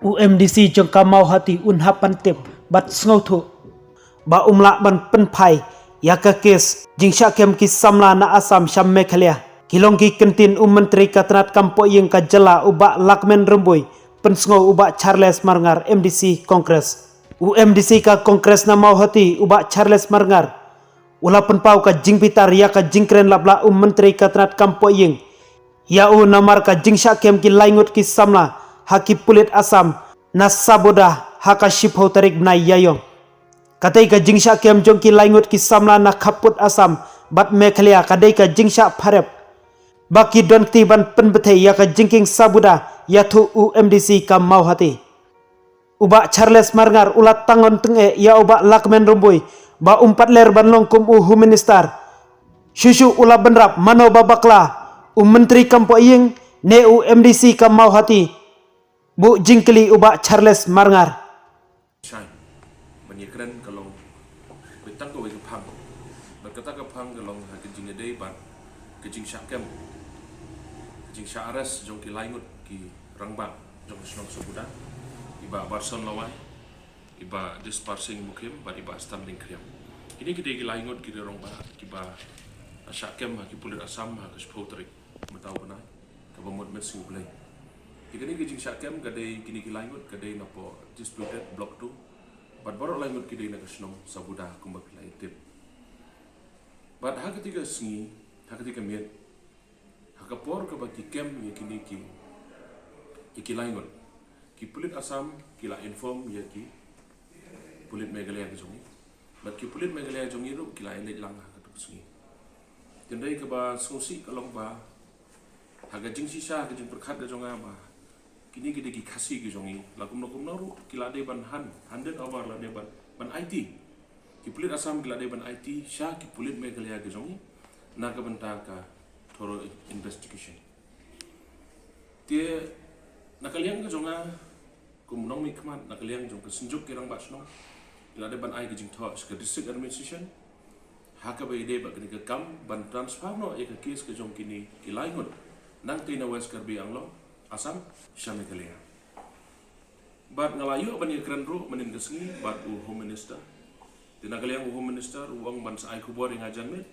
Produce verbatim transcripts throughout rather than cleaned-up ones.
U MDC jong ka Mawhati un hap ban tip bad sngewthuh ba um lah ban pynphai ïa ka kes jingshah kem ki samla na Assam sha Meghalaya. Ki long ki kyntien u Myntri ka tnat kam pohïing ka jylla u Bah Lahkmen Rymbui, pynsngew u Bah Charles Marngar, MDC Congress. U MDC ka Congress na Mawhati u Bah Charles Marngar u la pynpaw ka jingbitar ïa ka jingkren laplah u Myntri ka tnat kam pohïing ïa u namar ka jingshah kem ki lai ngut ki samla ha ki pulit Assam na Sabuda ha ka shiphew tarik bnai Ïaïong. Katei ka jingshah kem jong ki lai ngut ki samla na khappud Assam bad Meghalaya ka dei ka jingshah pharep ba ki don kti ban pynbthei ïa ka jingkieng Sabuda, ïathuh u MDC ka Mawhati. U Bah Charles Marngar u la tang on tyngeh ïa u Bah Lahkmen Rymbui ba um pat ler ban long kum u Home Minister. Shuh shuh u la bynrap mano ba bakla, u Myntri kam pohïing ne u MDC ka Mawhati. Buh jingkylli u Bah Charles Marngar. Shai ban ïakren ka long beit tang kawei ka phang. Bad kata ka phang ka long ha ka jingïadei bad ka jingshah kem, ka jingshah arrest jong ki lai ngut ki rangbah jong ka shnong Sabuda, i Bah Barson Lawai, i Bah Dispar Singh Mukhim bad i Bah Stanley Khriam. Kine ki dei ki lai ngut ki rangbah kiba la shah kem ha ki pulit Assam ha ka shiphew tarik mynta u bnai kaba mut Mynsngi U Blei. Te kane ka jingshah kem ka dei kine ki lai ngut ka dei napoh Disputed Block two. Bad baroh lai ngut ki dei na ka shnong Sabuda kumba phi la ïa tip. Bad ha kata ka sngi, ha kata ka miet, ha ka por kaba ki kem ïa kine ki, ïa ki lai ngut, ki pulit Assam ki la inform ïa ki pulit Meghalaya ka jong ngi. Bad ki pulit Meghalaya jong ngi ruh ki la ïa leit lang ha kata ka sngi. Te hynrei kaba sngewsih ka long ba ha ka jingshisha, ha ka jingpyrkhat ka jong nga ba kine ki dei ki Khasi ki jong ngi, la kumno kumno ruh ki la dei ban hand, handed over, la dei ban, ban aiti. Ki pulit Assam ki la dei ban aiti sha ki pulit Meghalaya ki jong ngi na ka bynta ka thorough investigation. Te na ka liang ka jong nga kum u nongmihkhmat, na ka liang jong ka Synjuk ki Rangbah Shnong, ki la dei ban ai ka jingthoh sha ka District Administration ha kaba ïadei bad kane ka kam ban transfer noh ïa ka case ka jong kine ki lai ngut nangtei na West Karbi Anglong, Assam, sha Meghalaya. Bad nga la ïoh ban ïakren ruh mynnin ka sngi bad u Home Minister. Te na ka liang u Home Minister u ong ban sa ai khubor ïa nga janmiet.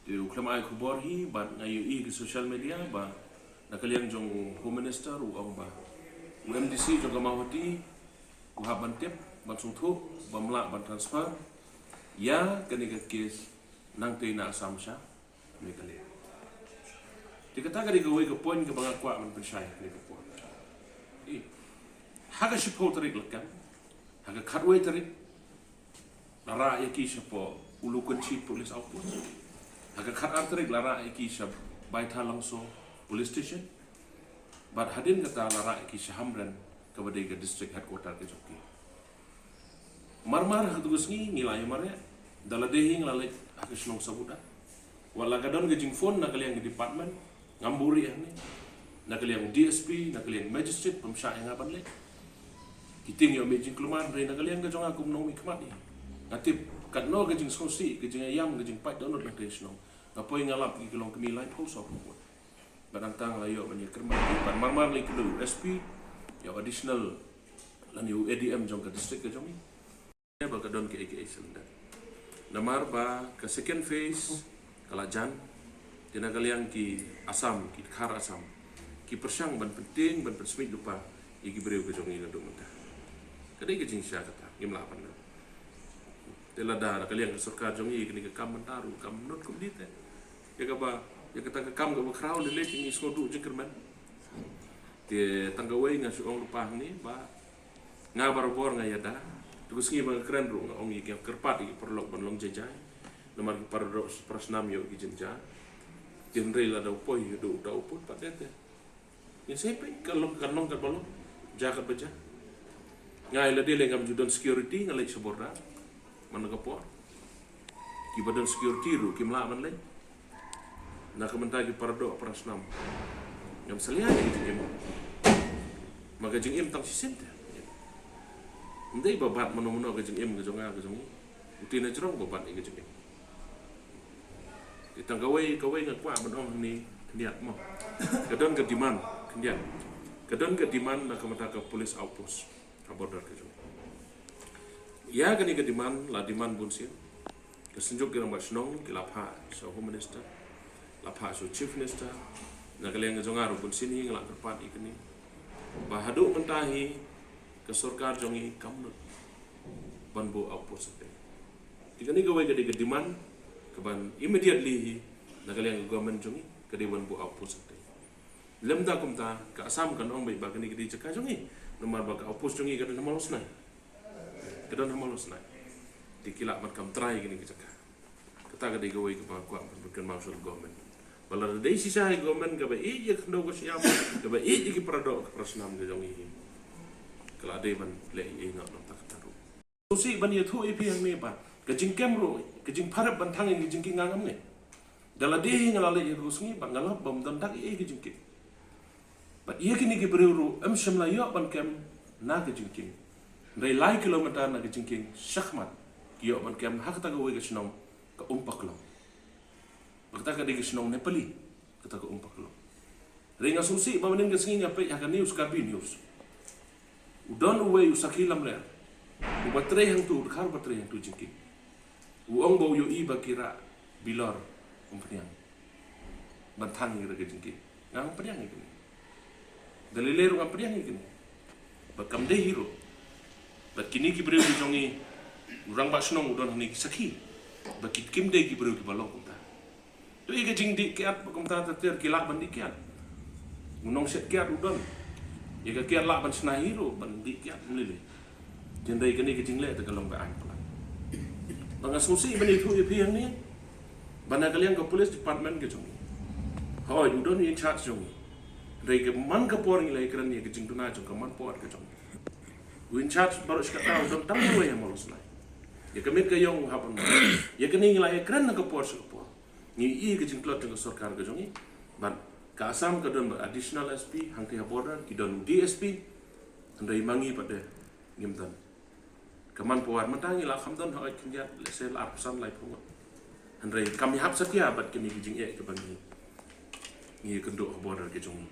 Te u khlem ai khubor hi bad nga ïohi ha ki social media ba na ka liang jong u Home Minister u ong ba u MDC jong ka Mawhati u hap ban tip, ban sngewthuh, bym lah ban transfer ïa kane ka case nangtei na Assam sha Meghalaya. Te kata ka dei kawei ka point kaba nga kwah ban pynshai ha kane ka por. Eh, ha ka shiphew tarik la kem, ha ka khatwei tarik la rah ïa ki shapoh Ulukunchi Police Outpost. Ha ka khatar tarik la rah ïa ki sha Baithalangso Police Station. Bad hadien kata la rah ïa ki sha Hamren kaba dei ka district headquarter ka jong ki. Mar mar ha katu ka sngi ngi la ïa mareh, da lade hi nga la leit ha ka shnong Sabuda. Wat la ka don ka jingphone na ka liang ka department, ngam buhrieh hangne, na ka liang DSP, na ka liang magistrate, bym shah ïa nga ban leit. Ki tieng ïoh mih jingkulmar, hynrei na ka liang ka jong nga kum u nongmihkhmat hi, nga tip katno ka jingsngewsih, ka jingïaïam, ka jingpait dohnud na ka shnong. Nga poi nga lap ïa ki longkmie laiphew saw phew ngut. Bad nangta nga la ïoh ban ïakren bad ki, bad mar mar la ïakynduh ïa u SP, ïa u additional lane u ADM jong ka district ka jong ngi. Ba ka don kaei kaei sylder. Namar ba ka second phase ka la jan. Te na ka liang ki Assam, ki dkhar Assam, ki pyrshang ban pyntieng, ban pynsmit lypa ïa ki briew ka jong ngi naduh mynta. Ka dei ka jingshisha kata, ngim lah ban leh. Te lada na ka liang ka sorkar jong ngi kane ka kam mynta ruh kam nud kumne te, ïa kaba, ïa kata ka kam kaba khraw lei lei te ngi sngewduh jingkyrmen. Te tang kawei nga shu ong lypa hangne ba nga barabor nga ïada. Te ka sngi ba nga kren ruh nga ong ïa ki, kyrpad ïa ki paralok ban long jai jai. Namar ki para doh para snam ïoh ki jingjia. Te hynrei lada u poi haduh uta u pud pat te te, ngin sa peit ka long, kan long katba long, jia katba jia. Nga ïa lade lei ngam ju don security, nga leit sha border man la ka por. Kiba don security ruh kim lah ban leit. Na ka bynta ki para doh para snam, ngam salia ïa ka jingim. Ma ka jingim tang shisien te. Ym dei ba bat mano mano ka jingim ka jong nga ka jong ngi. U te na jrong ba bat ïa ka jingim. Te tang kawei kawei nga kwah ban ong hangne khyndiat mo. Ka don ka demand khyndiat. Ka don ka demand na ka bynta ka police outpost ha border ka jong. Ïa kane ka demand la demand bun sien. Ka Synjuk ki Rangbah Shnong ki la phah sha Home Minister, la phah sha Chief Minister. Na ka liang ka jong nga ruh bun sien hi nga la kyrpad ïa kane, ba haduh mynta hi ka sorkar jong ngi kam nud ban buh outpost shatei. Te kane kawei ka dei ka demand kaban immediately hi na ka liang ka government jong ngi, ka dei ban buh outpost shatei. Lymda kumta ka Assam kan ong beit ba kane ka dei jaka jong ngi, namar ba ka outpost jong ngi ka don ha Mawlasnai. Ka don ha Mawlasnai. Te ki lah ban kam trai kane ka jaka. Kata ka dei kawei kaba kwah ban pynkynmaw sha ka government. Ba lada dei shisha hi government kaba ïeit ïa ka khyndew ka shyiap, kaba ïeit ïa ki para doh ka para snam ka jong ngi, ka la dei ban leh ei ei noh na kata ka ruh. Sngewsih ban ïathuh ïa phi hangne ba ka jingkem ruh, ka jingpharep ban thang ïa ka jingkieng nga ngam ngeit. Da lade hi nga la leit ïa ka sngi bad nga la hap bym don dak ei ei ka jingkieng. Bad ïa kine ki briew ruh ym shym la ïoh ban kem na ka jingkieng. Hynrei lai kilometer na ka jingkieng shakhmat ki ïoh ban kem ha kata kawei ka shnong ka Umpaklong. Ba kata ka dei ka shnong Nepali, kata ka Umpaklong. Hynrei nga sngewsih ba mynnin ka sngi nga peit ha ka news, Karbi News. U don uwei u sakhi lamler uba trei hangtu u dkhar, uba trei hangtu jingkieng. U ong ba u ïohi ba ki rah bilor umphniang ban thang ïa ka jingkieng. Nga ngam pdiang ïa kine. Da lei lei ruh ngam pdiang ïa kine. Ba kam dei hi ruh. Ba kine ki briew ki jong ngi, u rangbah shnong u don hangne ki sakhi ba ki kim dei ki briew kiba long kumta. To ïa ka jingdih kiad ba kumta ter ter ki lah ban dih kiad. U nongshet kiad u don. Ïa ka kiad lah ban shna hi ruh ban dih kiad ym lei lei. Te hynrei kane ka jingleh te ka long ba aiñ palat. Ba nga sngewsih ban ïathuh ïa phi hangne ba na ka liang ka police department ka jong ngi, hooid u don u in charge jong ngi. Hynrei ka man ka por ngi la ïakren ïa ka jingduna jong ka man por ka jong ngi. U in charge baroh shi katta u don tang uwei ha Mawlasnai. Ïa ka miet ka ïong u hap ban mane. Ïa kane ngi la ïakren na ka por sha ka por. Ngi ïohi ka jingtlot jong ka sorkar ka jong ngi. Bad ka Assam ka don bad additional S P, hangtei ha border ki don u D S P. Hynrei ma ngi pat de ngim don. Ka man pawar mynta ngi la kham don hooid khyndiat, lehse la arphew san, laiphew ngut. Hynrei kam ïahap satia bad kine ki jingeh kiba ngi, ngi ïakynduh ha border ka jong ngi.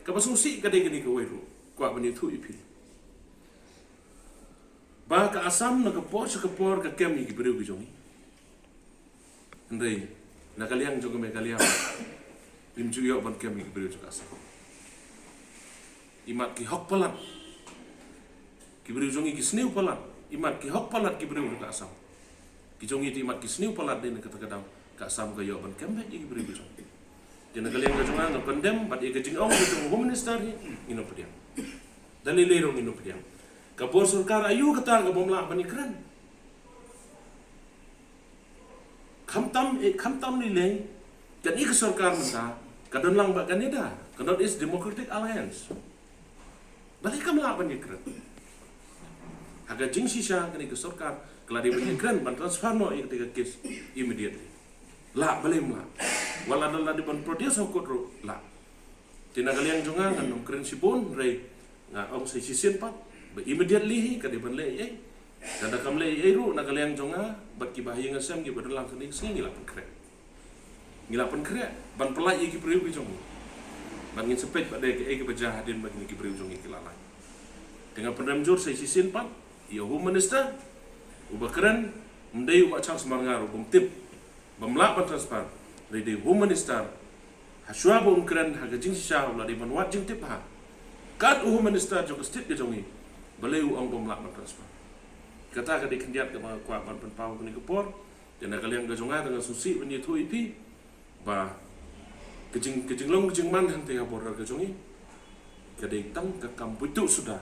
Kaba sngewsih ka dei kane kawei ruh, kwah ban ïathuh ïa phi ba ka Assam na ka por sha ka por ka kem ïa ki briew ki jong ngi. Hynrei na ka liang jong ka Meghalaya ngim ju ïoh ban kem ïa ki briew jong ka Assam. Imat ki hok palat ki briew jong ngi, ki sniew palat. Imat ki hok palat ki briew jong ka Assam. Ki jong ngi te imat ki sniew palat, dei na kata ka daw ka Assam ka ïoh ban kem beit ïa ki briew ki jong ngi. Te na ka liang ka jong nga nga condemn bad ïa ka jingong ka jong u Home Minister hi ngin ym pdiang. Da lei lei ruh ngin ym pdiang. Ka bor sorkar aïu kata ka bym lah ban ïakren? Khamtam, eh, khamtam lei lei kane ka sorkar mynta ka don lang bad ka NEDA, ka North East Democratic Alliance. Balei kam lah ban ïakren? Ha ka jingshisha kane ka sorkar ka la dei ban ïakren ban transfer noh ïa kata ka case immediately. Lah, balei ym lah? Wat la da la dei ban produce ha court ruh lah. Te na ka liang jong nga ngan ym kren shibun, hynrei nga ong sa shisien pat ba immediately hi ka dei ban leh ei ei. Lada kam leh ei ei ruh na ka liang jong nga bad kiba ha ïing ha sem kiba don lang kane ka sngi ngi la pynkhreh. Ngi la pynkhreh ban pyllait ïa ki briew ki jong ngi. Bad ngin sa peit pat de kaei kaba jia hadien ba kine ki briew jong ngi ki la lait. Te nga pynrem jur sa shisien pat ïa u Home Minister uba kren, ym dei u Bah Charles Marngar u bym tip bym lah ban transfer. Hynrei dei u Home Minister, ha shuwa ba un kren ha ka jingshisha u la dei ban wad jingtip bha. Kat u Home Minister jong ka state ka jong ngi, balei u ong bym lah ban transfer? Kata ka dei khyndiat kaba nga kwah ban pynpaw kane ka por. Te na ka liang ka jong nga te nga sngewsih ban ïathuh ïa phi ba ka jing, ka jinglong ka jingman hangtei ha border ka jong ngi ka dei tang ka kam buit tuh suda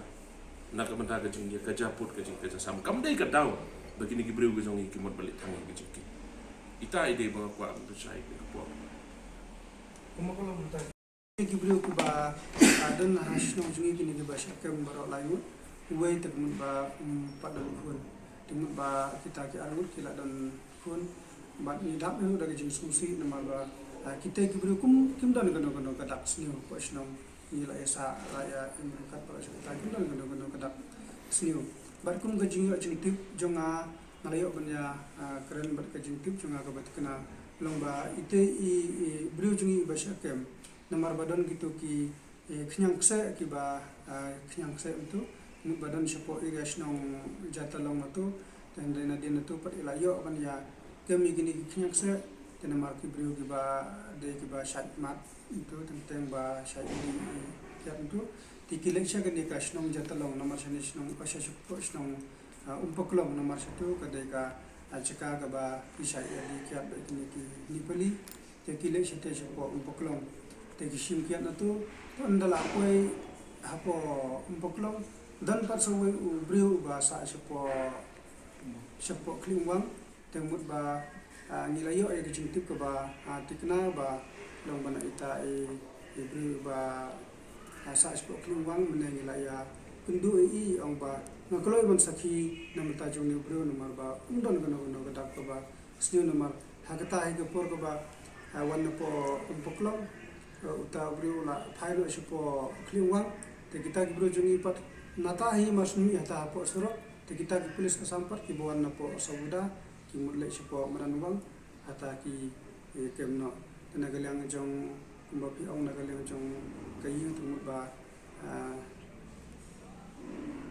na ka bynta ka jingïakajia pud, ka jingkajia sam. Kam dei ka daw ba kine ki briew ki jong ngi ki mut ban leit thang ïa ka jingkieng. Ita i dei ba nga kwah ban pynshai ïa ka por. Ki briew kiba, ah, don ha shnong jong ngi kine kiba shah kem baroh lai ngut. Uwei te ka mut ba, um, pat don khun. Te ka mut ba kita ki ar ngut ki la don khun. Bad ngi dap ngi da ka jingsngewsih namar ba, ah, kita ki briew kum kim don kano kano ka dak sniew hapoh shnong. Ngi la ïa sah, la ïa im ryngkat baroh shi katta, kim don kano kano ka dak sniew. Bad kum ka jingïoh jingtip jong nga, nga la ïoh ban ïa, ah, kren bad ka jingtip jong nga kaba thikna long ba ite i, i briew jong ngi iba shah kem. Namar ba don kito ki, Khñiang kseh kiba khñiang kseh mynta, mut ba don shapoh area shnong Jatalong mynta. Te hynrei nadien mynta pat i la ïoh ban ïa kem ïa kine ki khñiang kseh. Te namar ki briew kiba dei kiba shait mat mynta, teng teng ba shait ïa ki kiad mynta. Te ki leit sha kane ka shnong Jatalong, namar shane shnong, sha shapoh shnong Umpaklong, namar shatu ka dei ka jaka kaba ki shait ïa ki kiad bad kine ki Nepali. Te ki leit shatei shapoh Umpaklong. Te ki shim kiad na tu, te ynda la poi hapoh Umpaklong, don pat sa uwei u briew uba sah shapoh, shapoh Khliehwang. Te mut ba ngi la ïoh ïa ka jingtip kaba thikna ba long ba na ita i briew uba sah shapoh Khliehwang, mynne ngi la ïa kynduh ïa i, ong ba nga kloi ban sakhi na bynta jong une u briew namar ba um don kano kano ka dak kaba sniew namar ha kata hi ka por kaba wan napoh Umpaklong, uta u briew u la phai noh shapoh Khliehwang. Te kita ki briew jong ngi pat nata hi mar sniew hata hapoh surok. Te kita ki pulit Assam pat kiba wan napoh Sabuda ki mut leit shapoh Madanwang, hata ki kem noh. Te na ka liang jong, kumba phi ong, na ka liang jong ka ïing te mut ba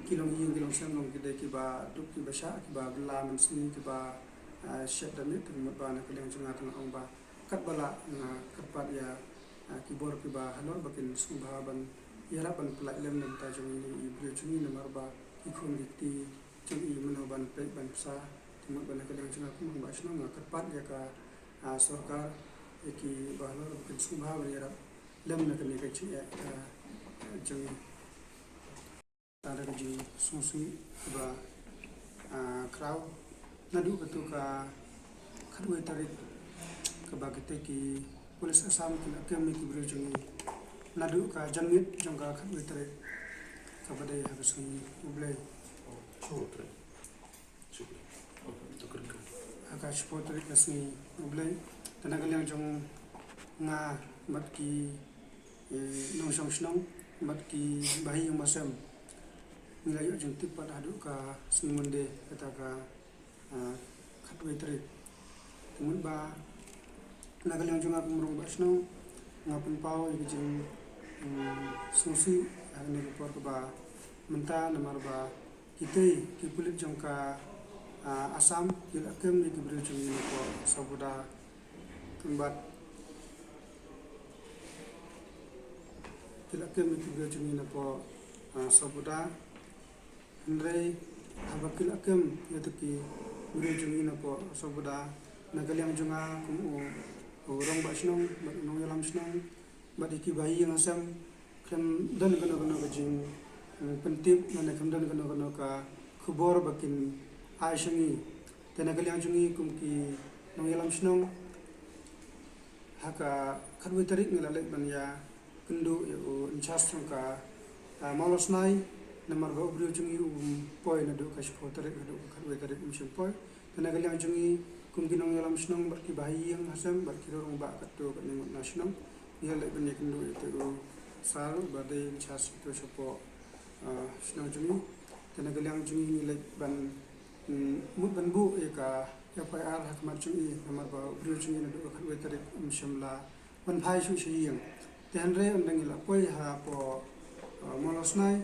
ki long ïing ki long sem long ki dei kiba duk kiba shah kiba bylla mynsngi kiba shet da miet. Te mut ba na ka liang jong nga te nga ong ba katba lah nga kyrpad ïa ki bor kiba halor ba kin sngewbha ban ïarap ban pyllait lem na bynta jong ine i briew jong ngi namar ba ki khun ki kti jong i mano ban peit ban psa. Te mut ba na ka liang jong nga kum u rangbah shnong nga kyrpad ïa ka sorkar, ïa kiba halor ba kin sngewbha ban ïarap lem na kane ka jingeh jong ngi. Tang da ka jingsngewsih kaba khraw, naduh katu ka khatwei tarik kaba kita ki pulit Assam ki la kem ïa ki briew jong ngi, naduh ka janmiet jong ka khatwei tarik kaba dei ha ka sngi U Blei. Ha ka shiphew tarik ka sngi U Blei, te na ka liang jong nga bad ki nongshong shnong bad ki bahaïing bahasem, ngi la ïoh jingtip pat haduh ka sngi Monday kata ka khatwei tarik. Te mut ba na ka liang jong nga kum u rangbah shnong nga pynpaw ïa ka jingsngewsih ha kane ka por kaba mynta namar ba kitei ki pulit jong ka Assam ki la kem ïa ki briew jong ngi napoh Sabuda. Kumba ki la kem ïa ki briew jong ngi napoh Sabuda. Hynrei haba ki la kem ïa kita ki briew jong ngi napoh Sabuda, na ka liang jong nga kum u rangbah shnong bad u nongïalam shnong bad ïa ki bahaïing bahasem, khlem don kano kano ka jingpyntip lane khlem don kano kano ka khubor ba kin ai sha ngi. Te na ka liang jong ngi kum ki nongïalam shnong, ha ka khatwei tarik ngi la leit ban ïa kynduh ïa u in charge jong ka Mawlasnai, namar ba u briew jong ngi um poi naduh ka shiphew tarik haduh ka khatwei tarik um shym poi. Te na ka liang jong ngi kum ki nongïalam shnong bad ki bahaïing bahasem bad ki rangbah katto katne ngut na shnong, ngi la leit ban ïa kynduh ïa u sir ba dei in charge ïa u shapoh shnong jong ngi. Te na ka liang jong ngi ngi leit ban mut ban buh ïa ka F I R ha khmat jong i namar ba u briew jong ngi naduh ka khatwei tarik um shym la wan phai shuh sha ïing. Te hynrei ynda ngi la poi hapoh Mawlasnai,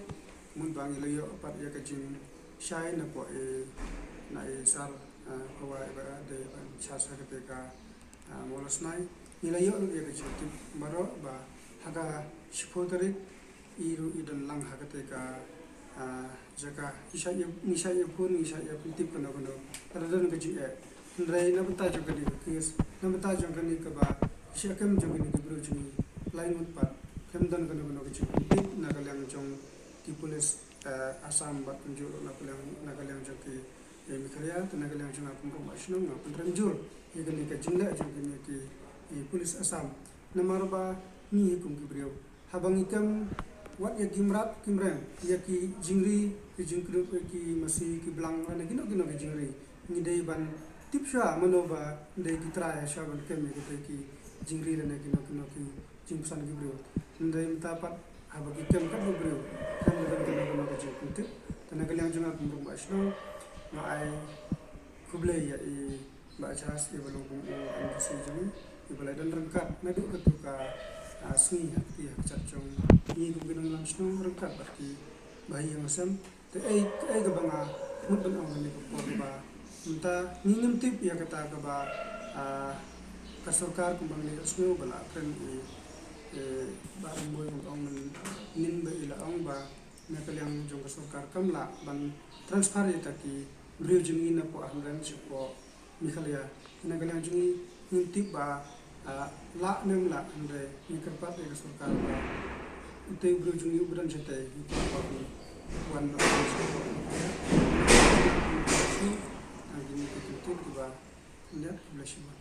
mut ba ngi la ïoh pat ïa ka jingshai napoh i na i sir Pawai ba dei ban in charge ha katei ka Mawlasnai. Ngi la ïoh lut ïa ka jingtip baroh ba ha ka shiphew tarik i ruh i don lang ha katei ka jaka. Ngi shait ïa, ngi shait ïa phone, ngi shait ïa pyntip kano kano, lada don ka jingeh. Hynrei na bynta jong kane ka case, na bynta jong kane kaba shah kem jong kine ki briew jong ngi lai ngut pat, khlem don kano kano ka jingpyntip na ka liang jong ki pulit Assam bad kumjuh ruh na ka liang, na ka liang jong ki Meghalaya. Te na ka liang jong nga kum u rangbah shnong nga pynrem jur ïa kane ka jingleh jong kine ki pulit Assam. Namar ba ngi hi kum ki briew, haba ngi kem wat ïa ki mrad ki mreng, ïa ki jingri, ki jingkyrduh, ïa ki masi, ki blang lane kino kino ki jingri, ngi dei ban tip shuwa mano ba dei ki trai shuwa ban kem ïa kita ki jingri lane kino kino ki jingpynsan ki briew. Hynrei mynta pat haba ki kem katba briew, khlem da don kano kano ka jingpyntip. Te na ka liang jong nga kum u rangbah shnong nga ai khublei ïa i Bah Charles iba long kum u M D C jong ngi, iba la don ryngkat naduh katu ka sngi ha kti ha kjat jong ngi kum ki nongïalam shnong ryngkat bad ki bahaïing hasem. Te ei, ei kaba nga mut ban ong kane ka por ba mynta ngi ngim tip ïa kata kaba, ah, ka sorkar kumba ngi la ïohsngew ba la kren i, eh, Bah Rymbui kumba ong mynnin ba i la ong ba na ka liang jong ka sorkar kam lah ban transfer ïa kita ki briew jong ngi napoh Hynrem shapoh Meghalaya. Na ka liang jong ngi ngim tip ba, ah, lah ne em lah, hynrei ngi kyrpad ïa ka sorkar ba utei u briew jong ngi uba don shatei ngi kyrpad ba un wan ban wan shapoh Meghalaya. Tang kine ki kyntien kiba ynda, khublei shibun.